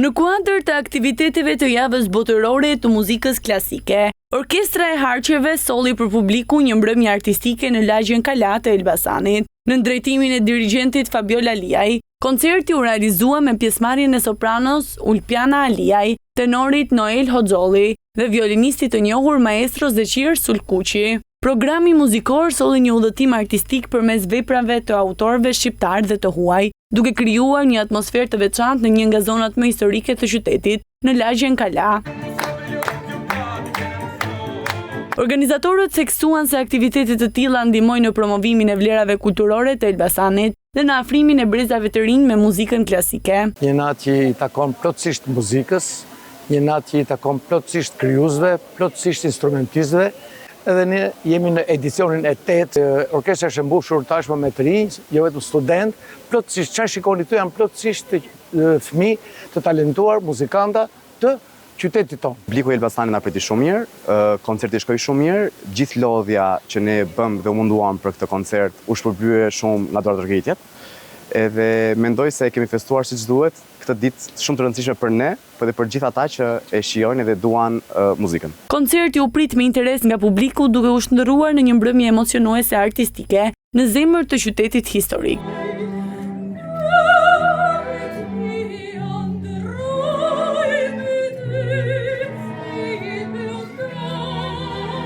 Në kuadër të aktiviteteve të Javës Botërore të Muzikës Klasike, Orkestra e Harqeve solli për publikun një mbrëmje artistike në lagjen Kala të Elbasanit. Nën drejtimin e dirigjentit Fabiol Aliaj, koncerti u realizua me pjesëmarrjen e sopranos Ulpiana Aliaj, tenorit Noel Hoxholli dhe violinistit të njohur maestro Zeqir Sulkuqi. Programi muzikor solli një udhëtim artistik përmes veprave të autorëve shqiptarë dhe të huaj, duke krijuar një atmosferë të veçantë në një nga zonat më historike të qytetit, në lagjen Kala. Organizatorët theksuan se aktivitete të tilla ndihmojnë në promovimin e vlerave kulturore të Elbasanit dhe në afrimin e brezave të rinj me muzikën klasike. Një natë që i takon plotësisht muzikës, një natë që i takon plotësisht krijuesve, plotësisht instrumentistëve, edhe ne jemi në edicionin e 8, orkestra është e mbushur tashmë me të rinj, jo vetëm studentë, plotësisht çfarë shikoni këtu janë plotësisht fëmijë të talentuar, muzikanta të qytetit tonë. Publiku i Elbasanit na priti shumë mirë, koncerti shkoi shumë mirë, gjithë lodhja që ne bëmë dhe u munduam për këtë koncert u shpërblye shumë nga duartrokitjet. Edhe mendoj se e kemi festuar siç duhet këtë ditë shumë të rëndësishme për ne, po edhe për gjithë ata që e shijojnë edhe duan muzikën. Koncerti u prit me interes nga publiku duke u shndërruar në një mbrëmje emocionuese artistike në zemër të qytetit historik.